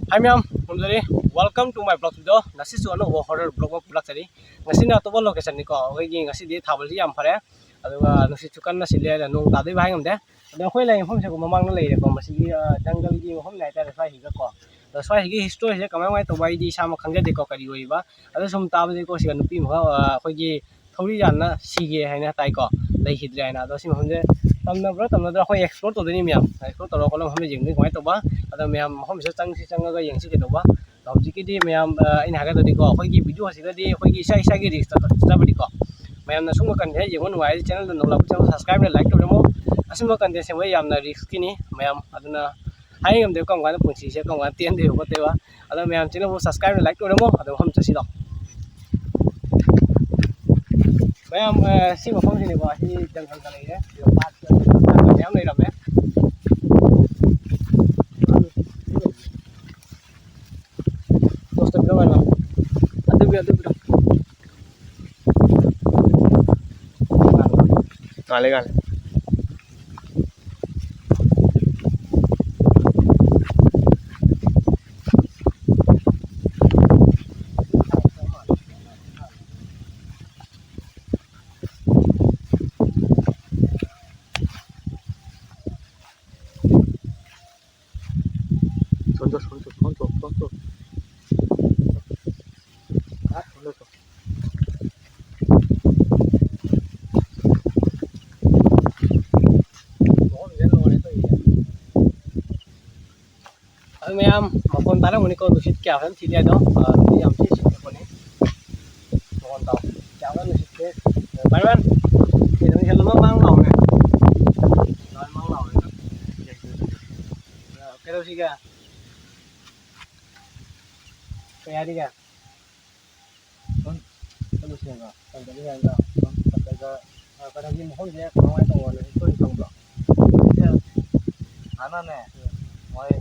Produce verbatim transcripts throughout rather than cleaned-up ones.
Hi ꯃꯌꯥꯝ, ꯈꯨꯔꯨꯝꯖꯔꯤ꯫ Welcome to my vlog video. ꯉꯁꯤꯁꯨ ꯑꯅꯧꯕ horror vlog ꯑꯃ ꯄꯨꯔꯛꯆꯔꯤ꯫ ꯉꯁꯤꯅ ꯑꯇꯣꯞꯄ location ꯅꯤꯀꯣ꯫ ꯑꯩꯈꯣꯏꯒꯤ ꯉꯁꯤꯗꯤ ꯊꯥꯕꯜꯁꯤ ꯌꯥꯝ ꯐꯔꯦ, ꯑꯗꯨꯒ ꯅꯨꯡꯁꯤꯠꯁꯨ ꯀꯟꯅ ꯁꯤꯠꯂꯦ꯫ ꯑꯗ ꯅꯣꯡ ꯇꯥꯗꯣꯏꯕ ꯍꯥꯏ ꯉꯝꯗꯦ꯫ ꯑꯗꯣ ꯑꯩꯈꯣꯏ ꯂꯩ ꯃꯐꯝꯁꯦꯀꯣ, ꯃꯃꯥꯡꯗ ꯂꯩꯔꯦꯀꯣ, ꯃꯁꯤꯒꯤ, ꯑ, ꯖꯪꯒꯜꯒꯤ ꯃꯐꯝꯅꯦ ꯍꯥꯏꯇꯥꯔꯦ ꯁ꯭ꯋꯥꯏꯁꯤꯒꯀꯣ꯫ ꯑꯗꯣ ꯁ꯭ꯋꯥꯏꯁꯤꯒꯤ historyꯁꯦ ꯀꯃꯥꯏ ꯀꯃꯥꯏꯅ ꯇꯧꯕ ꯑꯩꯗꯤ ꯏꯁꯥꯃꯛ ꯈꯪꯖꯗꯦꯀꯣ, ꯀꯔꯤ ꯑꯣꯏꯔꯤꯕ꯫ ꯑꯗꯣ ꯁꯨꯝ ꯇꯥꯕꯗꯗꯤꯀꯣ, ꯁꯤꯒ ꯅꯨꯄꯤ ꯑꯃꯈꯛ, ꯑ, ꯑꯩꯈꯣꯏꯒꯤ ꯊꯧꯔꯤ ꯌꯥꯟꯅ ꯁꯤꯒꯦ ꯍꯥꯏꯅ ꯇꯥꯏꯀꯣ, ꯂꯩꯈꯤꯗ꯭ꯔꯦ ꯍꯥꯏꯅ꯫ ꯑꯗꯣ ꯁꯤ ꯃꯐꯝꯁꯦ ꯇꯝꯅꯕ꯭ꯔꯥ ꯇꯝꯅꯗ꯭ꯔꯥ ꯑꯩꯈꯣꯏ explore ꯇꯧꯗꯣꯏꯅꯤ ꯃꯌꯥꯝ꯫ Explore ꯇꯧꯔꯒ ꯈꯣꯠꯂꯒ ꯃꯐꯝꯗ ꯌꯦꯡꯗꯣꯏꯅꯤ ꯀꯃꯥꯏꯅ ꯇꯧꯕ꯫ ꯑꯗꯣ ꯃꯌꯥꯝ ꯃꯐꯝꯁꯤꯗ ꯆꯪꯁꯤ, ꯆꯪꯉꯒ ꯌꯦꯡꯁꯤ ꯀꯩꯗꯧꯕ꯫ ꯑꯗꯣ ꯍꯧꯖꯤꯛꯀꯤꯗꯤ ꯃꯌꯥꯝ, ꯑ, ꯑꯩꯅ ꯍꯥꯏꯒꯗꯕꯗꯤꯀꯣ, ꯑꯩꯈꯣꯏꯒꯤ video ꯑꯁꯤꯗꯗꯤ ꯑꯩꯈꯣꯏꯒꯤ ꯏꯁꯥ ꯏꯁꯥꯒꯤ risk ꯆꯠꯆꯕꯅꯤꯀꯣ꯫ ꯃꯌꯥꯝꯅ ꯁꯨꯝꯕ content ꯌꯦꯡꯕ ꯅꯨꯡꯉꯥꯏꯔꯗꯤ channelꯗ ꯅꯧꯂꯥꯛꯄ channel subscribe ꯂꯩ, like ꯇꯧꯔꯝꯃꯣ꯫ ꯑꯁꯨꯝꯕ content ꯁꯦꯝꯕ ꯌꯥꯝꯅ riskꯀꯤꯅꯤ ꯃꯌꯥꯝ, ꯑꯗꯨꯅ ꯍꯥꯏ ꯉꯝꯗꯦ ꯀꯔꯝ ꯀꯥꯟꯗ ꯄꯨꯟꯁꯤꯁꯦ ꯀꯔꯝ ꯀꯥꯟꯗ ꯇꯦꯟꯗꯣꯏꯕ ꯈꯣꯠꯇꯣꯏꯕ꯫ ꯑꯗꯣ ꯃꯌꯥꯝ channelꯕꯨ subscribe ꯂꯩ, like ꯇꯧꯔꯝꯃꯣ꯫ ꯑꯗꯣ ꯃꯐꯝ ꯆꯠꯁꯤꯗꯣ꯫ ꯃꯌꯥꯝ, ꯑ, ꯁꯤ ꯃꯐꯝꯁꯤꯅꯦꯀꯣ, ꯁꯤ ꯖꯪꯒꯜꯒ ꯂꯩꯔꯦ꯫ ꯁꯤꯗ ꯄꯥꯠ ꯃꯌꯥꯝ ꯂꯩꯔꯝꯃꯦ꯫ Torchꯇ ꯄꯤꯔꯝꯃꯣ ꯍꯥꯏꯕ꯫ ꯑꯗꯨ ꯄꯤꯔꯣ, ꯑꯗꯨ ꯄꯤꯔꯣ꯫ ꯉꯥꯜꯂꯦ, ꯉꯥꯜꯂꯦ꯫ ꯁꯣꯟꯖꯧ, ꯁꯣꯟꯖꯧ, ꯁꯣꯟꯖꯧ, ꯁꯣꯟꯖꯧ꯫ ꯑꯥ, ꯁꯣꯟꯖꯧ, ꯁꯣꯟꯖꯧ꯫ ꯑꯗꯨ ꯃꯌꯥꯝ ꯃꯈꯣꯟ ꯇꯥꯔꯝꯒꯅꯤꯀꯣ, ꯅꯨꯡꯁꯤꯠ ꯀꯌꯥ ꯐꯖꯅ ꯁꯤꯠꯂꯤ ꯍꯥꯏꯗꯣ꯫ ꯑ, ꯅꯨꯡꯁꯤꯠ ꯌꯥꯝ ꯊꯤ ꯁꯤꯠꯄ ꯄꯣꯠꯅꯤ꯫ ꯃꯈꯣꯟ ꯇꯥꯎ꯫ ꯀꯌꯥ ꯀꯟꯅ ꯅꯨꯡꯁꯤꯠꯁꯦ꯫ ꯚꯥꯏ ꯚꯥꯏ, ꯀꯩꯅꯣ ꯌꯦꯟ ꯑꯃ ꯃꯥꯡ ꯂꯥꯎꯔꯦ꯫ ꯃꯥꯡ ꯂꯥꯎꯔꯦ꯫ ꯀꯩꯗꯧꯁꯤꯒꯦ? ꯀꯩ ꯍꯥꯏꯔꯤꯒꯦ? ꯁꯨꯝ ꯆꯠꯂꯨꯁꯦꯕ꯫ ꯀꯩꯗꯧꯕ ꯌꯥꯏꯅꯣ? ꯁꯨꯝ ꯆꯠꯂꯒ, ꯑ, ꯀꯩꯅꯣꯒꯤ ꯃꯐꯝꯁꯦ ꯀꯃꯥꯏꯅ ꯇꯧꯕꯅꯣ? ꯍꯤꯁꯇꯣꯔꯤ ꯈꯪꯕ꯭ꯔꯣ? ꯁꯤꯁꯦ ꯍꯥꯟꯅꯅꯦ, ꯃꯣꯏ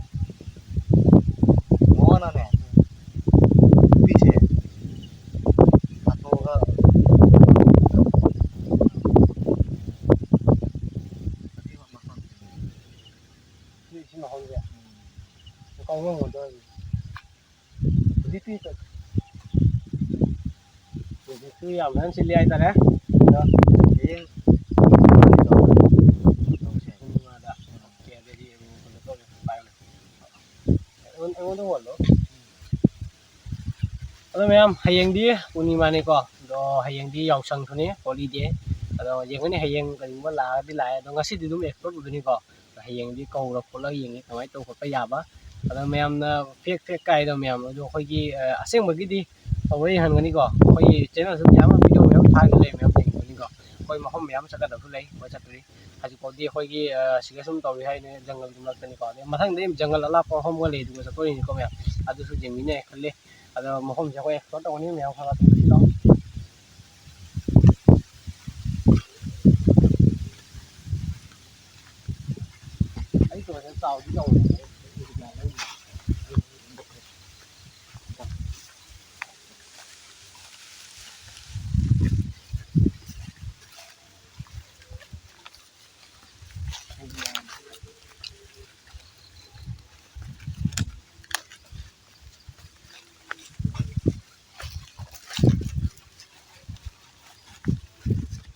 ꯃꯣꯍꯣꯟꯅꯅꯦ, ꯅꯨꯄꯤꯁꯦ ꯍꯥꯠꯇꯣꯛꯑꯒ ꯁꯤ, ꯁꯤ ꯃꯐꯝꯁꯦ ꯀꯧꯔꯣꯡ ꯑꯣꯏꯗꯣꯏꯅꯤ꯫ ꯍꯧꯖꯤꯛꯇꯤ ꯍꯧꯖꯤꯛꯁꯨ ꯌꯥꯝ ꯐꯖꯅ ꯁꯤꯜꯂꯤ ꯍꯥꯏꯇꯥꯔꯦ꯫ ꯑꯗꯣ ꯍꯌꯦꯡ ꯄꯨꯡ ꯃꯉꯥꯗ꯫ ꯑꯣꯀꯦ, ꯑꯗꯨꯗꯤ ꯀꯩꯅꯣ ꯇꯧꯔꯦ, ꯄꯥꯏꯌꯨꯅꯦ꯫ ꯑꯩꯉꯣꯟꯗ, ꯑꯩꯉꯣꯟꯗ ꯑꯣꯜꯂꯣ꯫ ꯑꯗꯣ ꯃꯌꯥꯝ, ꯍꯌꯦꯡꯗꯤ ꯄꯨꯔꯅꯤꯃꯥꯅꯤꯀꯣ꯫ ꯑꯗꯣ ꯍꯌꯦꯡꯗꯤ ꯌꯥꯎꯁꯪꯁꯨꯅꯤ, ꯍꯣꯂꯤꯗꯦ꯫ ꯑꯗꯣ ꯌꯦꯡꯉꯅꯤ, ꯍꯌꯦꯡ ꯀꯔꯤꯒꯨꯝꯕ ꯂꯥꯛꯑꯒꯗꯤ ꯂꯥꯛꯑꯦ꯫ ꯑꯗꯣ ꯉꯁꯤꯗꯤ ꯑꯗꯨꯝ ꯑꯦꯛꯁꯄ꯭ꯂꯣꯔ ꯇꯧꯗꯣꯏꯅꯤꯀꯣ꯫ ꯍꯌꯦꯡꯗꯤ ꯀꯧꯔ ꯈꯣꯠꯂꯒ ꯌꯦꯡꯉꯤ ꯀꯃꯥꯏꯅ ꯇꯧꯕ ꯈꯣꯠꯄ ꯌꯥꯕ꯫ ꯑꯗꯣ ꯃꯌꯥꯝꯅ ꯐꯦꯛ ꯐꯦꯛ ꯀꯥꯏꯗꯣ ꯃꯌꯥꯝ, ꯑꯗꯣ ꯑꯩꯈꯣꯏꯒꯤ, ꯑ, ꯑꯁꯦꯡꯕꯒꯤꯗꯤ ꯇꯧꯔ ꯌꯦꯡꯍꯟꯒꯅꯤꯀꯣ꯫ ꯑꯩꯈꯣꯏꯒꯤ ꯆꯦꯅꯦꯜꯁꯨ ꯃꯌꯥꯝ ꯑꯃ ꯚꯤꯗꯤꯑꯣ ꯃꯌꯥꯝ ꯊꯥꯒꯠꯂꯦ, ꯃꯌꯥꯝ ꯌꯦꯡꯍꯟꯒꯅꯤꯀꯣ꯫ ꯑꯩꯈꯣꯏ ꯃꯐꯝ ꯃꯌꯥꯝ ꯆꯠꯀꯗꯕꯁꯨ ꯂꯩ, ꯑꯩꯈꯣꯏ ꯆꯠꯇꯣꯔꯤ꯫ ꯍꯧꯖꯤꯛꯐꯥꯎꯗꯤ ꯑꯩꯈꯣꯏꯒꯤ, ꯑ, ꯁꯤꯗ ꯁꯨꯝ ꯇꯧꯔꯤ ꯍꯥꯏꯅꯦ, ꯖꯪꯒꯜꯒꯤ ꯃꯔꯛꯇꯅꯤꯀꯣ꯫ ꯑꯗꯩ ꯃꯊꯪꯗꯤ ꯖꯪꯒꯜ ꯑꯂꯥꯞꯄ ꯃꯐꯝꯒ ꯂꯩ, ꯑꯗꯨꯒ ꯆꯠꯇꯣꯔꯤꯅꯤꯀꯣ ꯃꯌꯥꯝ꯫ ꯑꯗꯨꯁꯨ ꯌꯦꯡꯃꯤꯟꯅꯩ ꯈꯜꯂꯤ꯫ ꯑꯗꯣ ꯃꯐꯝꯁꯦ ꯑꯩꯈꯣꯏ ꯑꯦꯛꯁꯄ꯭ꯂꯣꯔ ꯇꯧꯒꯅꯤ ꯃꯌꯥꯝ, ꯈꯔ ꯑꯗꯨꯝ ꯂꯥꯛꯑꯣ꯫ ꯑꯩ ꯀꯩꯅꯣꯁꯦ ꯆꯥꯎꯗꯤ ꯆꯥꯎꯋꯦ꯫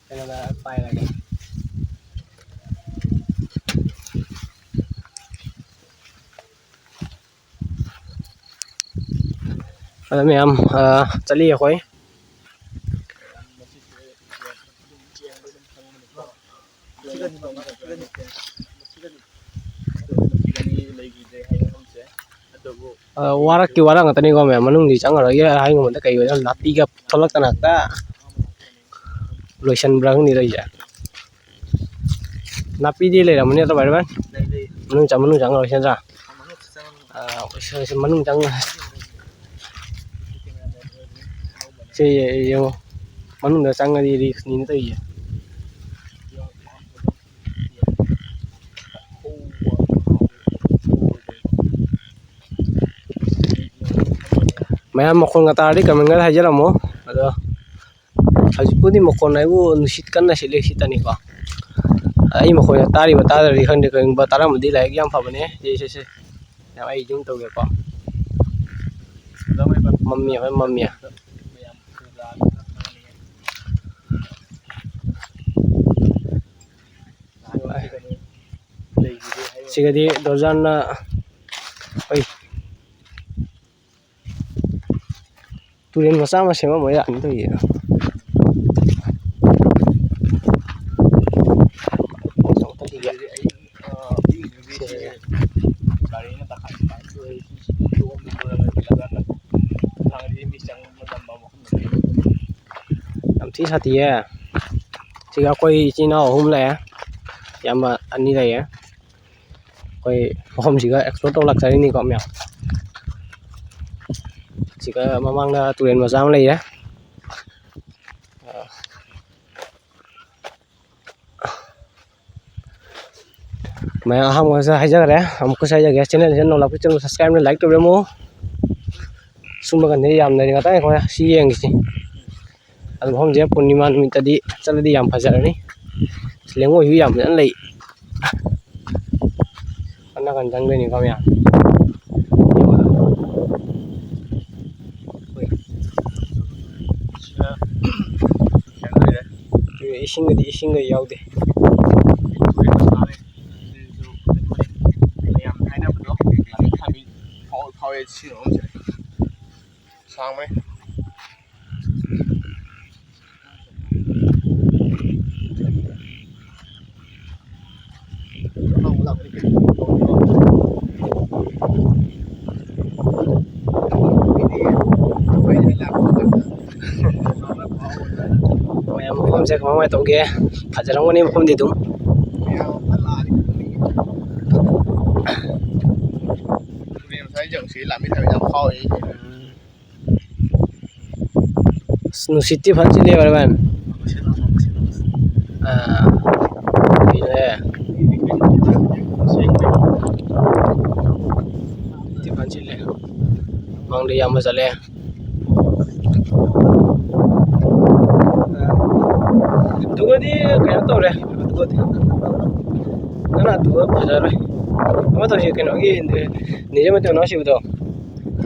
ꯀꯩꯅꯣꯗ ꯄꯥꯏꯔꯒꯦ꯫ ꯑꯗꯣ ꯃꯌꯥꯝ, ꯑ, ꯆꯠꯂꯤ ꯑꯩꯈꯣꯏ꯫ ꯑ, ꯋꯥꯔꯛꯇꯤ ꯋꯥꯔꯛ ꯉꯥꯛꯇꯅꯤꯀꯣ ꯃꯌꯥꯝ, ꯃꯅꯨꯡꯗꯤ ꯆꯪꯉꯔꯣꯏꯒꯦ꯫ ꯍꯥꯏꯒꯨꯝꯕꯗ ꯀꯩ ꯑꯣꯏꯗꯅ ꯅꯥꯄꯤꯒ ꯊꯣꯛꯂꯛꯇꯅ ꯍꯦꯛꯇ ꯂꯣꯏꯁꯟꯕ꯭ꯔꯥ ꯈꯪꯗꯦ ꯇꯧꯔꯤꯁꯦ꯫ ꯅꯥꯄꯤꯗꯤ ꯂꯩꯔꯝꯃꯅꯤ ꯑꯗꯣ ꯚꯥꯏ, ꯚꯥꯏ? ꯂꯩ, ꯂꯩ꯫ ꯃꯅꯨꯡ ꯆꯪ-, ꯃꯅꯨꯡ ꯆꯪꯉꯔꯣꯏꯁꯤ ꯅꯠꯇ꯭ꯔꯥ? ꯑ, ꯃꯅꯨꯡ ꯆꯪꯉ-, ꯑ, ꯁꯤ, ꯁꯤ ꯃꯅꯨꯡ ꯆꯪꯉ-, ꯁꯤ ꯌꯦꯡꯉꯣ, ꯃꯅꯨꯡꯗ ꯆꯪꯉꯗꯤ ꯔꯤꯛꯁꯅꯤꯅ ꯇꯧꯔꯤꯁꯦ꯫ ꯃꯌꯥꯝ ꯃꯈꯣꯟꯒ ꯇꯥꯔꯗꯤ ꯀꯃꯦꯟꯒ ꯍꯥꯏꯖꯔꯝꯃꯣ꯫ ꯑꯗꯣ ꯍꯧꯖꯤꯛꯄꯨꯗꯤ ꯃꯈꯣꯟ ꯍꯥꯏꯕꯨ ꯅꯨꯡꯁꯤꯠ ꯀꯟꯅ ꯁꯤꯠꯂꯤ ꯁꯤꯠꯇꯅꯤꯀꯣ꯫ ꯑꯩ ꯃꯈꯣꯟꯁꯦ ꯇꯥꯔꯤꯕ ꯇꯥꯗ꯭ꯔꯗꯤ ꯈꯪꯗꯦ, ꯀꯔꯤꯒꯨꯝꯕ ꯇꯥꯔꯝꯃꯗꯤ ꯂꯥꯏꯛ ꯌꯥꯝ ꯐꯕꯅꯦ꯫ ꯁꯦ, ꯁꯦ, ꯁꯦ꯫ ꯌꯥꯝ ꯑꯩ ꯖꯨꯝ ꯇꯧꯒꯦꯀꯣ꯫ ꯃꯝꯃꯤ, ꯍꯣꯏ, ꯃꯝꯃꯤ꯫ ꯁꯤꯒꯗꯤ ꯗꯣꯖꯥꯟꯅ, ꯍꯣꯏ, ꯇꯨꯔꯦꯜ ꯃꯆꯥ ꯑꯃ ꯁꯦꯝꯃꯝꯕ ꯌꯥꯅꯤ ꯇꯧꯔꯤꯁꯦ꯫ ꯌꯥꯝ ꯊꯤ ꯁꯥꯊꯤꯌꯦ꯫ ꯁꯤꯒ ꯑꯩꯈꯣꯏ ꯏꯆꯤꯟ ꯏꯅꯥꯎ ꯑꯍꯨꯝ ꯂꯩꯌꯦ, ꯏꯌꯥꯝꯕ ꯑꯅꯤ ꯂꯩꯌꯦ꯫ ꯑꯩꯈꯣꯏ ꯃꯐꯝꯁꯤꯒ explore ꯇꯧ ꯂꯥꯛꯆꯔꯤꯅꯤꯀꯣ ꯃꯌꯥꯝ꯫ ꯁꯤꯒ ꯃꯃꯥꯡꯗ ꯇꯨꯔꯦꯜ ꯃꯆꯥ ꯑꯃ ꯂꯩꯔꯦ꯫ ꯃꯌꯥꯝ ꯑꯍꯥꯟꯕꯗ ꯍꯥꯏꯖꯈ꯭ꯔꯦ, ꯑꯃꯨꯛꯀꯁꯨ ꯍꯥꯏꯖꯒꯦ, channel ꯁꯤꯗ ꯅꯧꯂꯥꯛꯄ channel subscribe ꯅ like ꯇꯧꯕꯤꯔꯝꯃꯨ꯫ ꯁꯨꯝꯕ ꯀꯥꯟꯗ ꯌꯥꯝꯅ ꯉꯥꯛꯇꯪ ꯑꯩꯈꯣꯏ ꯁꯤ ꯌꯦꯡꯈꯤꯁꯤ꯫ ꯑꯗꯨ ꯃꯐꯝꯁꯦ ꯄꯨꯔꯅꯤꯃꯥ ꯅꯨꯃꯤꯠꯇꯗꯤ ꯆꯠꯂꯗꯤ ꯌꯥꯝ ꯐꯖꯔꯅꯤ꯫ ꯂꯦꯡꯉꯣꯏꯁꯨ ꯌꯥꯝ ꯐꯖꯅ ꯂꯩ꯫ ꯑꯁꯣꯝ ꯅꯥꯀꯟ ꯆꯪꯗꯣꯏꯅꯤꯀꯣ ꯃꯌꯥꯝ꯫ ꯏꯁꯤꯡꯒꯗꯤ, ꯏꯁꯤꯡꯒ ꯌꯥꯎꯗꯦ꯫ ꯃꯌꯥꯝ ꯍꯥꯏꯅꯕꯗꯣ ꯂꯥꯃꯩ ꯊꯥꯕꯤ ꯐꯥꯎ-, ꯐꯥꯎꯋꯦ ꯁꯤ ꯃꯐꯝꯁꯦ꯫ ꯁꯥꯡꯕꯅꯦ꯫ ꯃꯌꯥꯝ ꯃꯐꯝꯁꯦ ꯀꯃꯥꯏ ꯀꯃꯥꯏ ꯇꯧꯒꯦ? ꯐꯖꯔꯝꯒꯅꯤ ꯃꯐꯝꯗꯤ ꯑꯗꯨꯝ꯫ ꯇꯨꯔꯦꯜ ꯃꯆꯥ ꯌꯦꯡꯁꯤ, ꯂꯥꯃꯩ ꯊꯥꯕꯤ ꯌꯥꯝ ꯐꯥꯎꯔꯤ꯫ ꯑꯁ, ꯅꯨꯡꯁꯤꯠꯇꯤ ꯐꯖꯅ ꯁꯤꯠꯂꯦ ꯚꯥꯏ, ꯚꯥꯏ꯫ ꯑꯥ, ꯁꯤꯠꯂꯦ꯫ ꯅꯨꯡꯁꯤꯠꯇꯤ ꯐꯖꯅ ꯁꯤꯠꯂꯦ꯫ ꯃꯃꯥꯡꯗ ꯏꯌꯥꯝꯕ ꯆꯠꯂꯦ꯫ ꯑꯗꯨꯒꯗꯤ ꯀꯩꯅꯣ ꯇꯧꯔꯦ꯫ ꯑꯗꯨꯒꯗꯤ ꯅꯪꯅ ꯑꯗꯨꯒ ꯐꯖꯔꯣꯏ꯫ ꯑꯃ ꯇꯧꯁꯤ, ꯀꯩꯅꯣꯒꯤ ꯅꯤꯡꯊꯤꯡ ꯃꯩꯇꯩ ꯃꯅꯥꯎ ꯁꯤꯕꯗꯣ,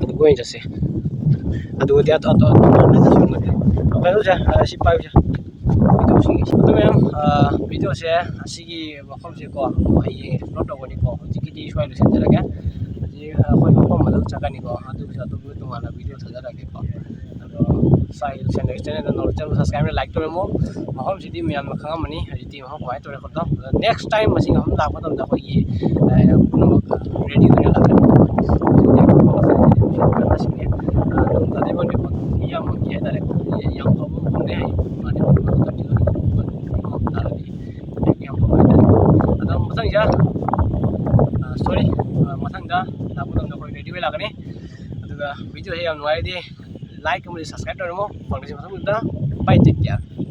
ꯑꯗꯨꯒ ꯑꯣꯏꯅ ꯆꯠꯁꯤ꯫ ꯑꯗꯨꯒꯗꯤ ꯑꯇꯣꯞ ꯑꯇꯣꯞꯄ ꯀꯩꯅꯣꯁꯦ, ꯑ, ꯁꯤ ꯄꯥꯏꯌꯨꯁꯦ꯫ ꯚꯤꯗꯤꯑꯣꯁꯤꯡ ꯑꯗꯨ ꯃꯌꯥꯝ, ꯑ, ꯚꯤꯗꯤꯑꯣꯁꯦ ꯑꯁꯤꯒꯤ ꯃꯐꯝꯁꯦꯀꯣ ꯍꯌꯦꯡ ꯑꯦꯛꯁꯄ꯭ꯂꯣꯔ ꯇꯧꯒꯅꯤꯀꯣ꯫ ꯍꯧꯖꯤꯛꯀꯤꯗꯤ ꯁ꯭ꯋꯥꯏ ꯂꯣꯏꯁꯤꯟꯖꯔꯒꯦ꯫ ꯍꯧꯖꯤꯛ ꯑꯩꯈꯣꯏ ꯃꯐꯝ ꯑꯃꯗ ꯆꯠꯀꯅꯤꯀꯣ, ꯑꯗꯨꯒꯤꯁꯨ ꯑꯇꯣꯞꯄ ꯇꯣꯉꯥꯟꯅ ꯚꯤꯗꯤꯑꯣ ꯊꯥꯖꯔꯛꯑꯒꯦꯀꯣ꯫ ꯑꯗꯣ ꯁ꯭ꯋꯥꯏ ꯁꯦꯟꯗ꯭ꯔꯒꯤ ꯆꯦꯅꯦꯜꯗ ꯅꯧꯅ ꯆꯪꯕ ꯁꯕꯁꯀ꯭ꯔꯥꯏꯕ ꯂꯥꯏꯛ ꯇꯧꯔꯝꯃꯣ꯫ ꯃꯐꯝꯁꯤꯗꯤ ꯃꯌꯥꯝꯅ ꯈꯪꯉꯝꯃꯅꯤ ꯍꯧꯖꯤꯛꯇꯤ ꯃꯐꯝ ꯀꯃꯥꯏꯅ ꯇꯧꯔꯦ ꯈꯣꯠꯇꯣ꯫ ꯑꯗꯣ ꯅꯦꯛꯁ ꯇꯥꯏꯝ ꯃꯁꯤꯒ ꯑꯃꯨꯛ ꯂꯥꯛꯄ ꯃꯇꯝꯗ ꯑꯩꯈꯣꯏꯒꯤ, ꯑ, ꯄꯨꯝꯅꯃꯛ ꯔꯦꯗꯤ ꯑꯣꯏꯅ ꯂꯥꯛꯀꯅꯤ꯫ ꯍꯧꯖꯤꯛꯇꯤ ꯑꯩꯈꯣꯏ ꯃꯈꯜ ꯃꯈꯜꯒꯤ ꯁꯤꯡꯅꯦ꯫ ꯑ, ꯑꯗꯨꯝ ꯇꯥꯗꯦ ꯃꯣꯏ ꯃꯐꯝ ꯌꯥꯝ ꯐꯖꯩ ꯍꯥꯏꯇꯥꯔꯦ꯫ ꯌꯥꯝ ꯐꯕ ꯃꯐꯝꯅꯦ ꯍꯥꯏ꯫ ꯃꯥꯗꯤ ꯃꯐꯝ ꯇꯥꯔꯗꯤ ꯌꯥꯝ ꯐꯕ ꯍꯥꯏꯇꯥꯔꯦ꯫ ꯑꯗꯣ ꯃꯊꯪꯁꯦ, ꯑ, ꯁꯣꯔꯤ, ꯑ, ꯃꯊꯪꯗ ꯂꯥꯛꯄ ꯃꯇꯝꯗ ꯑꯩꯈꯣꯏ ꯔꯦꯗꯤ ꯑꯣꯏꯅ ꯂꯥꯛꯀꯅꯤ꯫ ꯑꯗꯨꯒ ꯚꯤꯗꯤꯑꯣꯁꯦ ꯌꯥꯝ ꯅꯨꯡꯉꯥꯏꯔꯗꯤ ꯂꯥꯏꯛ ꯑꯃꯗꯤ ꯁꯕꯁꯀ꯭ꯔꯥꯏꯕ ꯇꯧꯔꯝꯃꯣ꯫ ꯐꯪꯒꯁꯤ ꯃꯊꯪꯗ꯫ Bye, take care.